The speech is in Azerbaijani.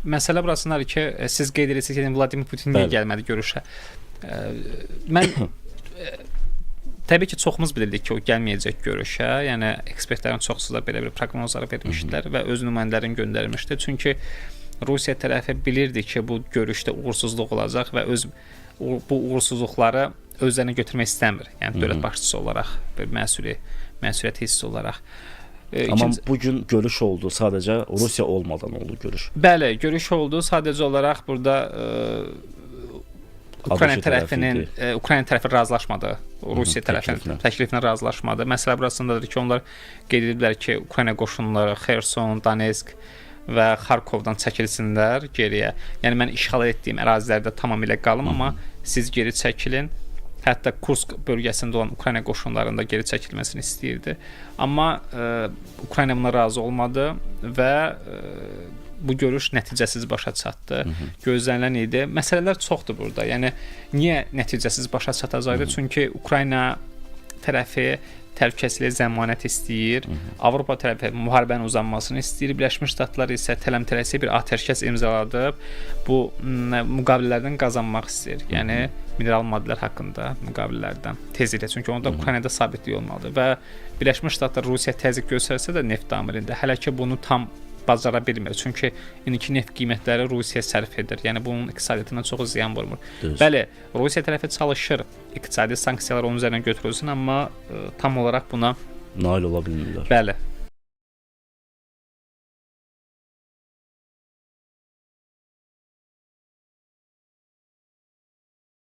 Məsələ burasındadır ki, siz qeyd edirsiniz ki, Vladimir Putin niyə gəlmədi görüşə? Mən təbii ki, çoxumuz bilirdik ki, o gəlməyəcək görüşə. Yəni ekspertlərin çoxusu da belə bir proqnozları vermişdilər və öz nümayəndələrini göndərmişdi. Çünki Rusiya tərəfi bilirdi ki, bu görüşdə uğursuzluq olacaq və öz bu uğursuzluqları özlərinə götürmək istəmir. Yəni dövlət başçısı olaraq bir məsuliyyət hissi olaraq. Amma bu gün görüş oldu, sadəcə Rusiya olmadan oldu görüş. Bəli, görüş oldu. Sadəcə olaraq burada Ukrayna tərəfinin Ukrayna tərəfi razılaşmadı. Rusiya tərəfinin təklifinə razılaşmadı. Məsələ burasındadır ki, onlar qeyd ediblər ki, Ukrayna qoşunları Xerson, Donetsk və Xarkovdan çəkilsinlər geriyə. Yəni mən işğal etdiyim ərazilərdə tamamilə qalım, amma siz geri çəkilin. Hətta Kursk bölgəsində olan Ukrayna qoşunlarının da geri çəkilməsini istəyirdi. Amma Ukrayna buna razı olmadı və bu görüş nəticəsiz başa çatdı. Gözlənilən idi. Məsələlər çoxdur burada. Yəni niyə nəticəsiz başa çatacaqdı? Çünki Ukrayna tərəfi təhlükəsizliyə zəmanət istəyir. Avropa tərəfi müharibənin uzanmasını istəyir. Birləşmiş Ştatlar isə tələm-tələsik bir atəşkəs imzaladıb bu müqavilələrdən qazanmaq istəyir. Yəni mineral maddələr haqqında müqavilələrdən tezliklə. Çünki onda Ukraynada sabitlik olmalıdır və Birləşmiş Ştatlar Rusiya təzyiq göstərsə də neft damirində hələ ki bunu tam bacara bilmir. Çünki indiki neft qiymətləri Rusiya sərf edir. Yəni bunun iqtisadiyyatına çox ziyan vurmur. Düz. Bəli, Rusiya tərəfi çalışır iqtisadi sanksiyalar onun üzərinə götürülsün, amma tam olaraq buna nail ola bilmirlər. Bəli.